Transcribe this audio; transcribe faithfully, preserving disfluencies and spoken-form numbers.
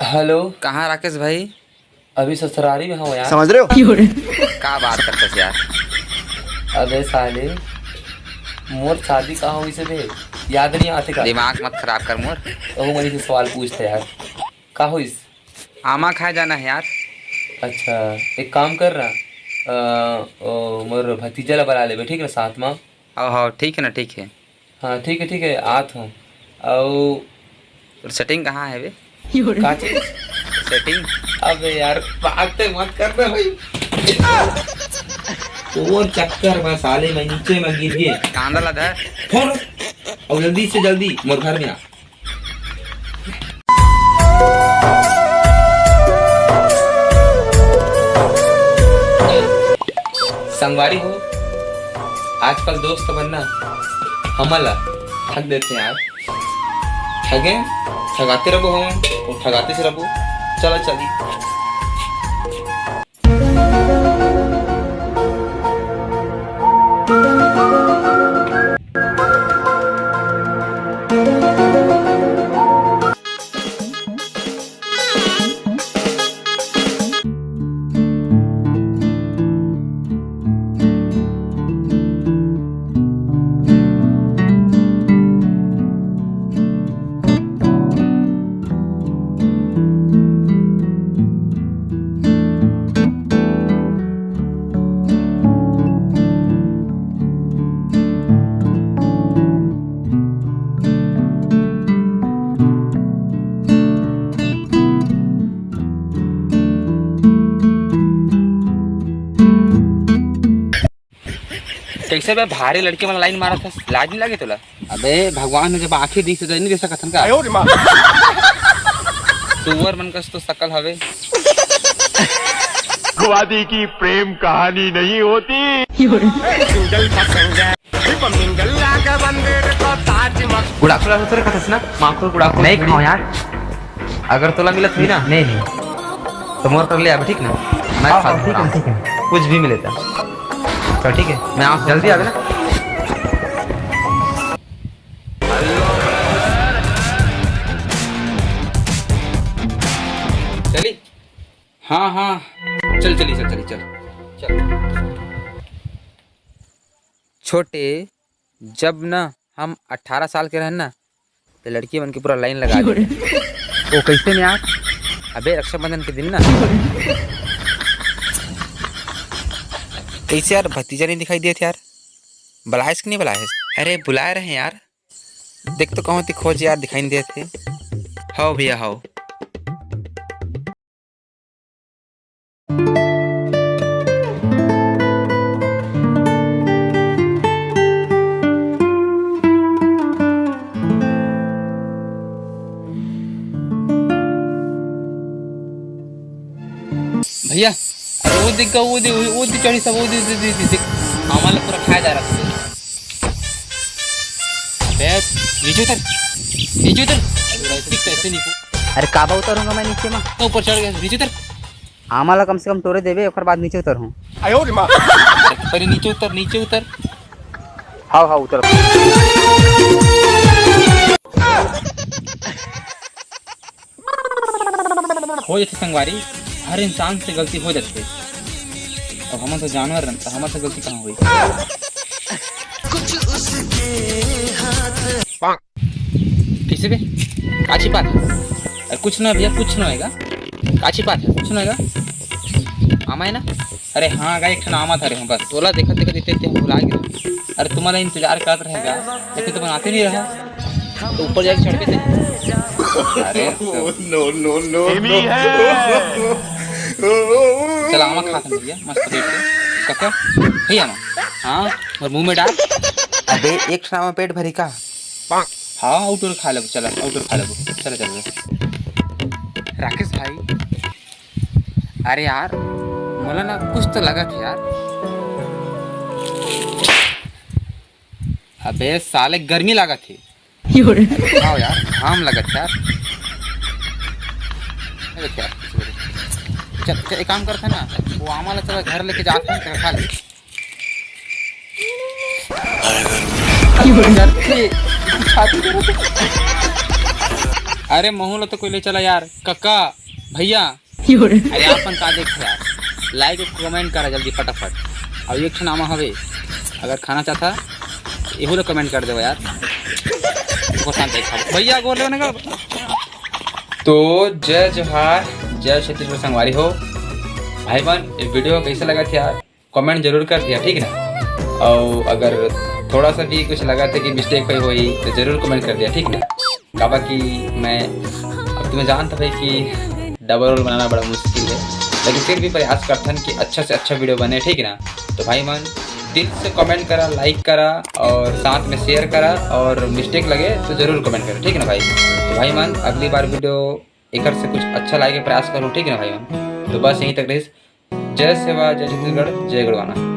Hello. कहाँ राकेश भाई? अभी ससुरारी में हूँ यार। समझ रहे हो? का बात करथस यार? अबे साले, मोर शादी का होइस बे? याद नहीं आते का? दिमाग मत खराब कर मोर। ओहू मन से सवाल पूछथे यार। का होइस? आमा खाए जाना है यार। अच्छा, एक काम कर ना, अ, ओ, मोर भतीजा ला बला लेबे, ठीक ना, साथ मा। हाँ, हाँ, ठीक है ना, ठीक है। हाँ, ठीक है, ठीक है, आत हूँ। अउ तोर सेटिंग कहाँ है बे? का चीज? सेटिंग। अबे यार, बात तो मत कर ना भाई। तोर चक्कर में साले मैं नीचे में गिर गए। कांदा ला धर। फोन। और जल्दी से जल्दी मोर घर में आ। संगवारी हो, आजकल दोस्त मन ना हमन ला ठग देथे यार। ठगे, ठगाते रबो हमन, अउ ठगाते से रबो। चला चली। कैसे बे, भारी लड़की वाला लाइन मारत हस, लाज नहीं लगे तोला? अबे, भगवान ने जब आंखें दी से नहीं दे सकत हन का? आयो रे माँ। सुअर मन कस तो शकल हवे। खुआदी की प्रेम कहानी नहीं होती। गुड़ाखू ला होते रखत हस ना, माखुर गुड़ाखू नहीं थोड़ी। खाओ यार। अगर तोला मिलत हुई ना, नहीं, नहीं। तो मोर कर ले आबे, ठीक ना? मैं हाँ, खा हाँ, ठीक है, लूँगा। ठीक है। कुछ भी मिले तो। चल, ठीक है, मैं आऊँ, जल्दी आबे ना। चली? हाँ, हाँ। चल, चली, चल, चली, चल। चल। छोटे, जब ना हम अठारह साल के रहन ना, तो लड़की मन के पूरा लाइन लगा दे। वो कैसे में यार? अबे, रक्षाबंधन के दिन ना। कैसे यार, भतीजा नहीं दिखाई देत यार? बुलाएस कि नहीं बुलाएस? अरे, बुलाए रहे यार। देख तो कहूँ ती खोज यार, दिखाई नहीं देत हे। हव भैया, हव। भैया, अरे वो देख गा, वो दे, वो, वो दे चढ़ी सब, वो दे, दे, दे, दे, देख, आमा ला पूरा खाए जा रहा है। अबे, नीचे उतर, नीचे उतर। देख, कैसे नीचे? अरे काबा उतरूंगा मैं नीचे में? तो ऊपर चढ़ गया, नीचे उतर। आमा ला कम से कम टोरे देबे, ओकर बाद नीचे उतरहूँ। आयो रे माँ। अरे नीचे उतर, नीचे उतर। हाव, हाव, उतर। हो जाथे संगवारी, हर इंसान से गलती हो जाथे। अब हमन तो जानवर हन, त हमर से गलती कहाँ होही? कैसे बे? का छिपात हे? अरे कुछ ना भैया, कुछ ना होएगा। का छिपात हे? कुछ ना होएगा। आमा है ना? अरे हाँ गा, एक ठन आमा था रे, बस तोला देखत देखत इतने हम भुला गए। अरे तुम्हारा इंतजार करत रहेगा, लेकिन तुम आते नहीं रहा। तो ऊपर जाके चढ़ भी थे। अरे तो नो, नो, नो, नो। चल आमा खा ले भैया, मस्त पेट से। कक्का, भैया आमा। हाँ, और मुंह में डाल। अबे एक ठन आमा पेट भरी का? हाँ, आउटर खा लेबो, चला, आउटर खा लेबो। चला, चला। राकेश भाई, अरे यार, मोला ना कुछ तो लगत हे यार। अबे साले, गर्मी लागत हे। अरे, आओ यार, घाम लगत हे यार। लगत हे यार। चल, चल, एक काम करते हैं ना, वो आमा ला चला घर लेके जाते हैं, खा ले। यार, ए, छाती दर्द। अरे महू ला तो कोई ले चला यार, कक्का, भैया। अरे आप मन का देखो यार, like और comment करा जल्दी फटाफट। और एक ठो नाम हवे, अगर खाना चाहता, एहू ला comment कर देवा यार। वो शांत देखा भैया, गोल लेने का। तो जय जोहार, जय छत्तीसगढ़ संगवारी हो। भाई मन, ये video कैसे लगा था यार, comment जरूर कर दिया, ठीक ना? और अगर थोड़ा सा भी कुछ लगा था कि mistake कोई होई, तो जरूर comment कर दिया, ठीक ना? काबर कि मैं अब तुम्हें जानता भाई कि double roll बनाना बड़ा मुश्किल है, लेकिन फिर भी प्रयास करथन कि अच्छा से अच्छा video बने, ठीक ना? तो भाई मन, दिल से comment करा, like करा और साथ में share करा, और mistake लगे तो जरूर comment करा, ठीक ना भाई? तो भाई मन, अगली बार video एकर से कुछ अच्छा लाए के प्रयास करूँ, ठीक ना भाई मन? तो बस यहीं तक रहिस। जय सेवा, जय छत्तीसगढ़, जय गढ़वाना।